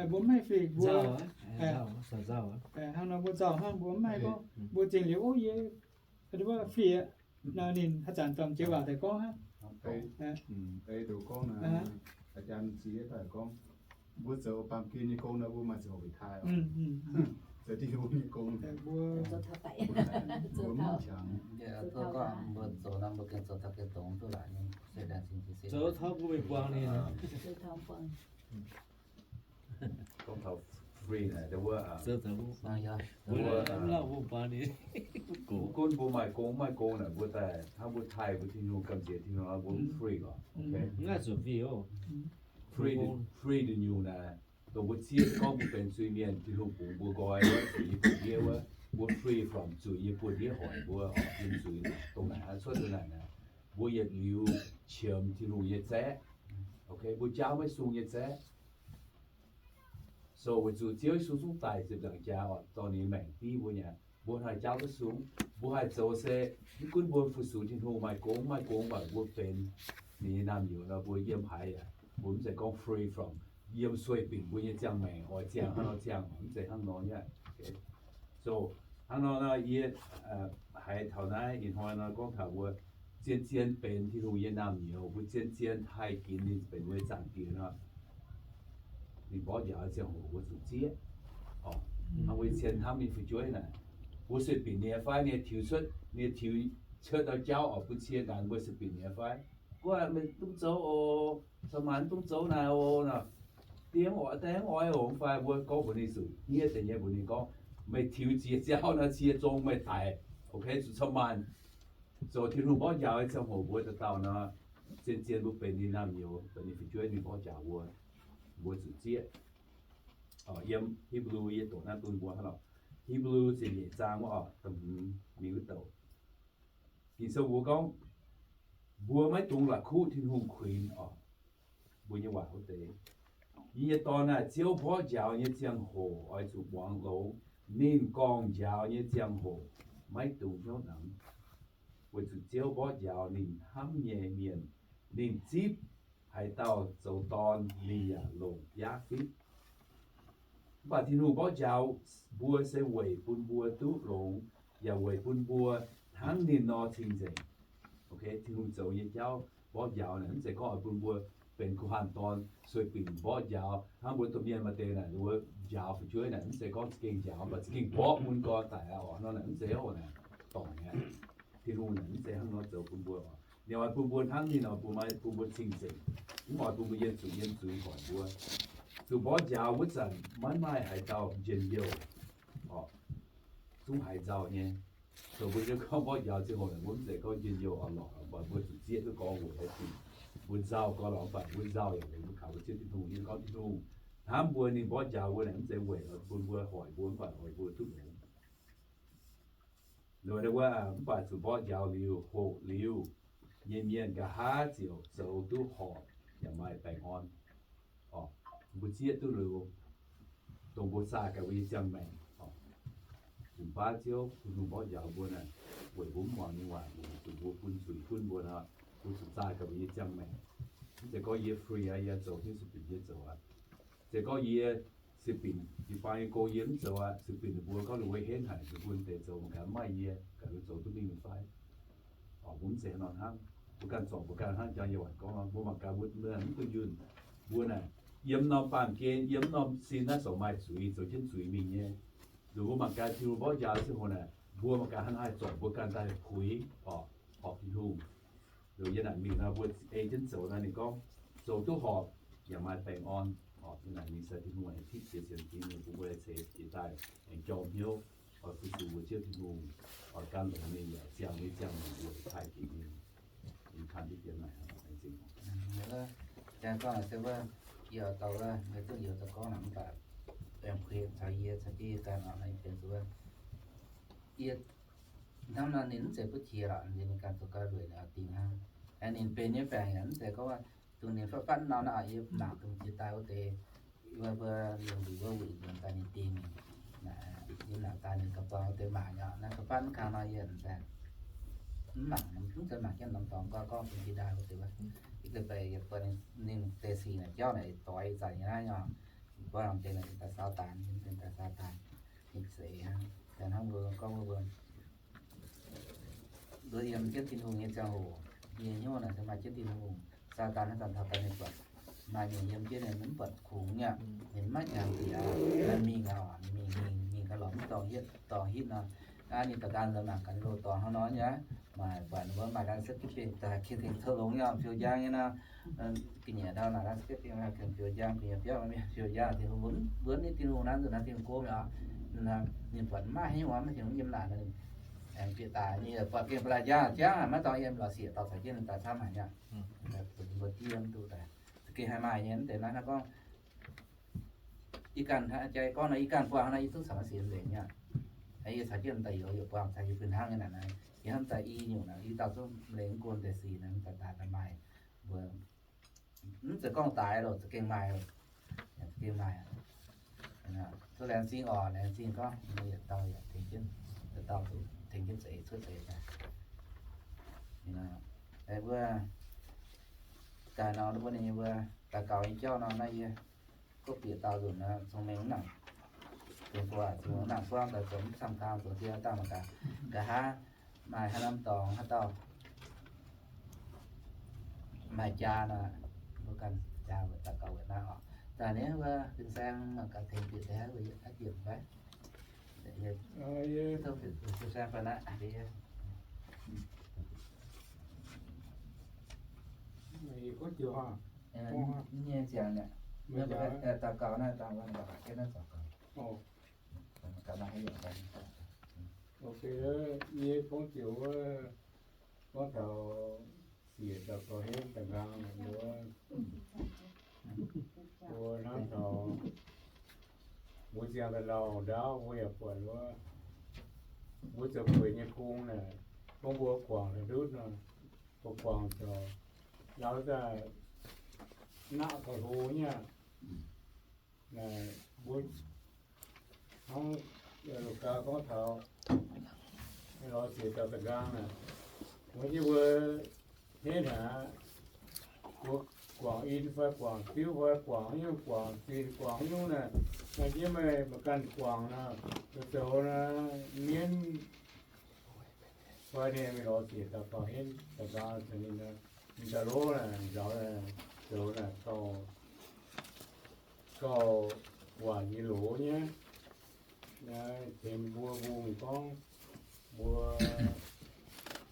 Mbuo mv haih fri, mbuo hnangv nor mbuo nzauh hnangv, mbuo mv haih gorngv mbuo zingh liuz, ov, yie fri aqv. Nor ninh haaix zanc dorh jiex waac daaih gorngv hnangv. Mbuo zoux baamh gen nyei gong nor, mbuo maaih zoux hopc taaih, zoux Tin-Hungh nyei gong, mbuo mv qangx. Mbuo zoux nor mbuo gengh zoux taux gengh dongz duqv laaix, zoux taux mbuo mingh buangh ninh. Gorngv taux free naaic, wuov, mv gunv mbuo maaih gong mv maaih gong naaic, mbuo daaih hnangv mbuo taaih mbuo Tin-Hungh, gamh nziex Tin-Hungh, mbuo mv free lorqc. Free, free nyungc naaic, dongh mbuo zieqv gorngv mbuo benx zuiz-mienh, Tin-Hungh bungx mbuo nqoi wuov, zuqc yie buoz-ndiev wuov, mbuo free from zuqc yie buoz-ndiev hoic mbuo oc, yiem zuiz dongh naaic cuotv dongh naaic naaic, mbuo yietc liuz qiemx Tin-Hungh nyei zaeqv. Ok, mbuo jaauv maiv sung nyei zaeqv. So weic zuqc Ziouv Yesu zungv daic ziepc nzaangc jaax oc, dorh ninh nyei maengc div mbuo nyei aqv. Mbuo haih jaauv duqv sung, mbuo haih zoux se, mv gunv mbuo fu-sux Tin-Hungh maaih gong maaih gong, mv baac mbuo benx ninh nyei naamh nyouz nor, mbuo yiem haaix yaac mbuo mv zeiz gorngv free from, yiem sueih binc mbuo nyei ziangh maengc oix ziangh hnangv nor ziangh, mv zeiz hnangv nor nyei. So hnangv nor nor yie haiz taux naaiv ih hnoi nor gorngv taux mbuo zien-zien benx Tin-Hungh nyei naamh nyouz, mbuo zien-zien haih ginx ninh benx mbuo nyei Zaangc Diex nor, ninh mborqv njaaux ziangh hoc mbuo zuqc zieqv. Hnangv mbuo cien hnamv ninh fu'jueiv naaic, mbuo sueih binc ninh nyei fai, ninh tiux cuotv, ninh tiux cuotv dau jauv oc, bun cie nqanx mbuo sueih binc ninh nyei fai. Guov meih duqv zoux oc, caux maanc duqv zoux naaic oc nor. Diex oix, diex oix oc, mv fai mbuo gorngv mbuox ninh zuqc hniev deix nyei mbuox ninh gorngv, meih tiux ziex jauv nor cie zong meih daic. Ok, zuqc caux maanc zoux Tin-Hungh mborqv njaaux nyei ziangh hoc mbuo dauh dauh nor, zien-zien mbuo benx ninh naamh nyouz, benx ninh fu'jueiv, ninh mborqv njaaux mbuo, mbuo zuqc zieqv. Yiem Hipv^lu yie doqc naaiv bun mbuo hnangv nor. Hipv^lu ziepc nyeic zaang wuov oc, da'hmz mingh wuov douc. Ging-Sou mbuox gorngv, mbuo maiv dungx la'kuqv Tin-Hungh kuinx oc. Mbuo nyei waac wuov deix, yie nyei dorn aah, Ziouv mborqv njaaux nyei ziangh hoc oix zuqc muangx longx. Ninh gorngv njaaux nyei ziangh hoc maiv dungx hnyouv namx, weic zuqc Ziouv mborqv njaaux ninh hnamv nyei mienh. Ninh zipv haaix dauh zoux dorn, ninh yaac longc Yaafitv. Mv baac Tin-Hungh mborqv njaaux mbuo se weic bun mbuo duqv longx, yaac weic bun mbuo hnangv ninh nor cing-nzengc. Tin-Hungh zoux nyei jauv mborqv njaaux naaic mv zeiz gorngv oix bun mbuo benx kuv haanh dorn sueih binc mborqv njaaux hnangv mbuo domh mienh maaih deix naaic, mbuo njaaux fu'jueiv naaic mv zeiz gorngv za'gengh njaaux, mv baac za'gengh mborqv mun gorx daic aqv oc. Hnangv nor naaic mv zeiz oc naaic, dorngc aqv. Tin-Hungh naaic mv zeiz hnangv nor zoux bun mbuo oc. Ninh oix bun mbuo hnangv ninh oix bun, bun mbuo cing-nzengc, mv oix bun mbuo yiem zuqc yiem zuiz hoic mbuo. Zuqc mborqv njaaux wuov zanc maiv maaih haaix dauh njien-youh oc, zungv haiz nzauh nyei. Zoux mbuo nyei gorngv mborqv njaaux ziangh hoc naaic, mbuo mv zeiz gorngv njien-youh oix lorqc, mv baac mbuo zuqc zieqv duqv gorngv weic haaix diuc. Mbuo nzauh gorngv lorqc, mv baac mbuo nzauh yaac weic mbuo kaux mbuo Ziouv Tin-Hungh. Yie gorngv Tin-Hungh hnamv mbuo, ninh mborqv njaaux mbuo naaic mv zeiz weic bun mbuo hoic mbuo, mv baac oix mbuo duqv longx. Liuz wuov, mv baac zuqc mborqv njaaux liuz, hoqc liuz nyei mienh nqa'haav ziouc zoux duqv horpc yaac maaih baengh orn. Mbuo zieqv duqv liuz, dongh mbuo zaah gaax mbuo nyei ziangh maengc. Mv baac Ziouv Tin-Hungh mborqv njaaux mbuo naaic, weic mbuo mv muangx ninh waac, weic zuqc mbuo bun zuiz gunv mbuo nor, mbuo zuqc zaah gaax mbuo nyei ziangh maengc. Mv zeiz gorngv yie free aqv, yie zoux jienv sipv binc yie zoux aqv. Zeiz gorngv yie sipv binc jiu-baang nyei gong yie mv zoux aqv, sipv binc ninh mbuo gorngv ninh mbuo henv haic, ninh mbuo deix zoux mangc gaax mv maaih yie, gaax ninh zoux duqv mingh fai. Oc, mbuo mv zeiz hnangv nor hnangv. Mbuo ganh zorc mbuo ganh hnangv jangx yie waanc gorngv nor, mbuo mangc gaax mbuo mv duqv yunh. Mbuo naaic, yiem norm baamh gen, yiem norm sin naaiv zoux maaih zuiz, zoux jienv zuiz mingh nyei. Liuz mbuo mangc gaax Tin-Hungh mborqv njaaux ziangh hoc naaic, mbuo mangc gaax hnangv haaix zorc mbuo ganh daaih puix oc, horpc Tin-Hungh. Liuz yie naaic mingh nor, mbuo ei jienv zoux nor, ninh gorngv zoux duqv horpc yaac maaih baengh orn. Oc, yie naaic mingh se Tin-Hungh aengx tipv jiex sienx fim, bun mbuo ceix jiez daaih aengx jorm hnyouv, oix fu-sux mbuo Ziouv Tin-Hungh, oix gan longx ninh yaac ziangh nyei ziangh maengc mbuo taaih jiex ninh. Yie kanh diqv dien naaic, laengz zingh. Jang gorngv se wuov, yie oix dorh wuov, maiv duqv yie oix dorh gorngv naaic mv baac baengh kuei caux yie caux jienv yie ganh oc, naaiv yie benx zuqc wuov, yie hnamv nor ninh mv zeiz butv qiex lorqc, ninh ganh zoux gau lueic naaic dingc hnangv. Ninh benx nyei baengc yaac mv zeiz gorngv dongh ninh fatv fatv nor naaiv oc, yie mangc dongh jiex daaih wuov deix, wuov, wuov lungh ndiev wuov wuic nzuonx daaih ninh dingh, yie mangc daaih ninh ga'buangh wuov deix mangc nyei oc, naaiv ga'fatv mv kang nor yie mv mangc, mv zeiz mangc jienv norm dorngx gorngv, gorngv dongh jiex daaih wuov deix wuov, yie ga'beic yie buatc ninh deix sic naaic jauv naaic doix zanc nyei naaiv nyei oc, buangh deix naaic daaih Saadaan, daaih Saadaan, ninh zeix hnangv, hnangv mbuo gorngv mbuo Mbuo yiem jienv Tin-Hungh nyei ziangh hoc, yie hnyouv naaic se maaih jienv Tin-Hungh. Saadaan naaiv zanc taux daaih ninh buatc maaih nyungc yiem jienv ninh mv buatc kungx nyei, ninh maiv jangx diex, ninh mingh aqv, ninh mingh, mingh, mingh gaax lorz mv dorngx hietv, dorngx hitv nor. Aa, ninh da'nqaang nzuonx mangc gaax ninh loz-dorngx hnangv nor nyei, maaih buatc ninh mbuo maaih ไลฟ์สตรีมมิ่ง daaih ken tengx zoux longx nyei, fiou njang nyei nor. Ga'nyiec ndau naaic ไลฟ์สตรีมมิ่ง ken fiou njang, ga'nyiec biauv mienh fiou njang, Tin-Hungh mbuo, mbuo ninh Tin-Hungh naaiv nzunc naaiv Tin-Hungh gomv mi'aqv. Ninh buatc maiv haaix nyungc, maiv Tin-Hungh yiem naaic, aengx bieqc daaih, ninh buatc gengh ba'laqc njang, jangv maiv dorngx yiem, lorz sieqv dorh caux jienv ninh daaih camv haic nyei. Mbuo diev mv duqv daaih, za'gengh haih maaih nyei, mv deix naaiv gorngv, yie ganh jai gorngv nor, yie ganh buangh nor, yie zungv caux naaiv sienx nzengc nyei. Yie caux jienv daaih youz yietc buangh caux yie bun hnangv nyei naaic, yie hnamv daaih i nyungc naaic, i dauh zungv lengh mv gon deix sic naaic, daaih daaih maaih mbuo mv zeiz gorngv daaih loh, za'gengh maaih, za'gengh maaih. Tov laengz zingh oc, laengz zingh gorngv yietc dauh yaac tengx jienv, yietc dauh tengx jienv zeix cuotv zeix daaih. Mbuo daaih nor, mbuo ninh mbuo daux gaux nyei jauv nor, naaiv yie gorngv bieqc dauh nzunc nor, cong-mengh mv nangc, dongh mbuo cong-mengh mv nangc buangv daaih zoux mv camv kang zoux die dangh mangc gaax, nqa'haav maaih haaix norm dorngx haaix dauh maaih jaa nor, mbuo ganh jaa weic daux gaux weic naaiv oc. Daaih ninh wuov fin-saeng mangc gaax tengx bieqc deix haaix yietc fai, fin-saeng fai naaiv, nyei ziangx nyei, daux gaux naaiv dangh wuov, daux gaux. Ok, yie gorngv joux wuov, gorngv taux siec daux gaux henv da'nqaang wuov, mbuo hnamv taux Mbuo ziangh daaih lauh ndaauv, mbuo yaac buatc wuov, mbuo zoux gueic nyei gong naaic, gorngv mbuo guangc daaih ndutv nor, mbuo guangc zoux lauh daaih naqv gauh hlo nyei aqv. Mbuo hnangv loz-gaax gorngv taux lorz ziex dauh da'nqaang naaic, mbuo nyei mbuo hneiv haic aqv. Mbuo guangc in fai guangc diuv fai guangc haaix nyungc, guangc zinh guangc haaix nyungc naaic, naaiv jiex meih maiv ganh guangc nor, zoux naaic mienv fai ninh mingh lorz ziex dauh gauh henv da'nqaang caux ninh, ninh daaih lov naaic nzaaux naaic zoux naaic gauh, gauh waaic nyei loz nyei. Naaiv tengx mbuo mbungh gorngv, mbuo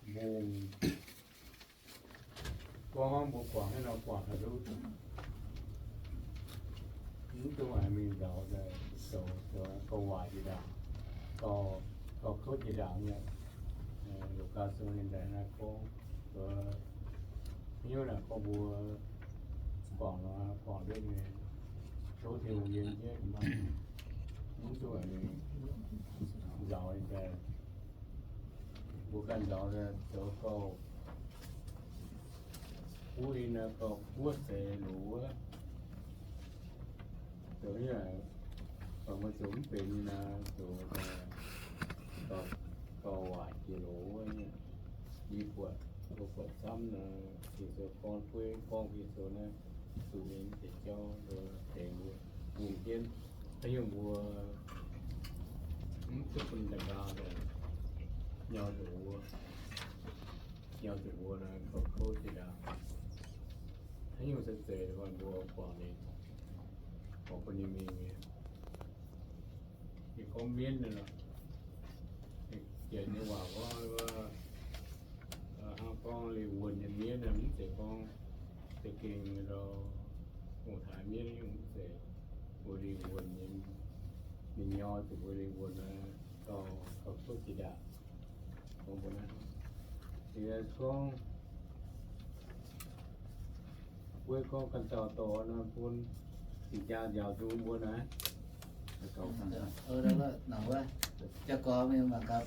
mbungh gorngv mbuo guangc naaiv nor guangc haaix ndutv, mv dungx haiz mingh nzaaux daaih zoux, zoux gauh waaic jiex ndaangc, gauh, gauh kouv jiex ndaangc nyei. Loz-gaax Sou ninh daaih naaiv gorngv, hnyouv naaic gorngv mbuo guangc nor, guangc ndutv nyei, tov Tin-Hungh yiem jienv, mv dungx haiz mingh nzaaux daaih. Mbuo ganh nzaaux daaih zoux gauh buv in, gauh buov seix loz wuov. Zoux nyei, mv baac mbuo zoux mv benx nyei naaic, zoux gauh waaic jiex loz wuov nyei. Yie buatc, mbuo buatc camv naaic, Ging-Sou gorngv, gorngv Ging-Sou naaiv zuqc nyei deix jauv, mbuo tengx mbuo bungx jienv. Haaix nyungc mbuo mv duqv bun da'nqaang daaih nyau zuqc mbuo, nyau zuqc mbuo naaic gauh kouv jiex ndaangc. Haaix nyungc se zeiz mbuo guangc ninh, guangc bun ninh mingh nyei. Ninh gorngv mienv naaic, Janx nyei waac gorngv, hnangv gorngv lingh wuonh nyei mienv naaic, mv zeiz gorngv za'gengh ndau ong-taaix mienv nyungc, mv zeiz. Mbuo lingh wuonh nyei, ninh nyau zuqc mbuo lingh wuonh naaic gauh, gauh kouv jiex ndaangc. Gorngv mbuo naaiv, ninh gorngv, mbuo gorngv ganh dauh dorh nor bun zinh jaa nziaaux nzung mbuo naaiv. Jaa-gorx mingh mangc gaax.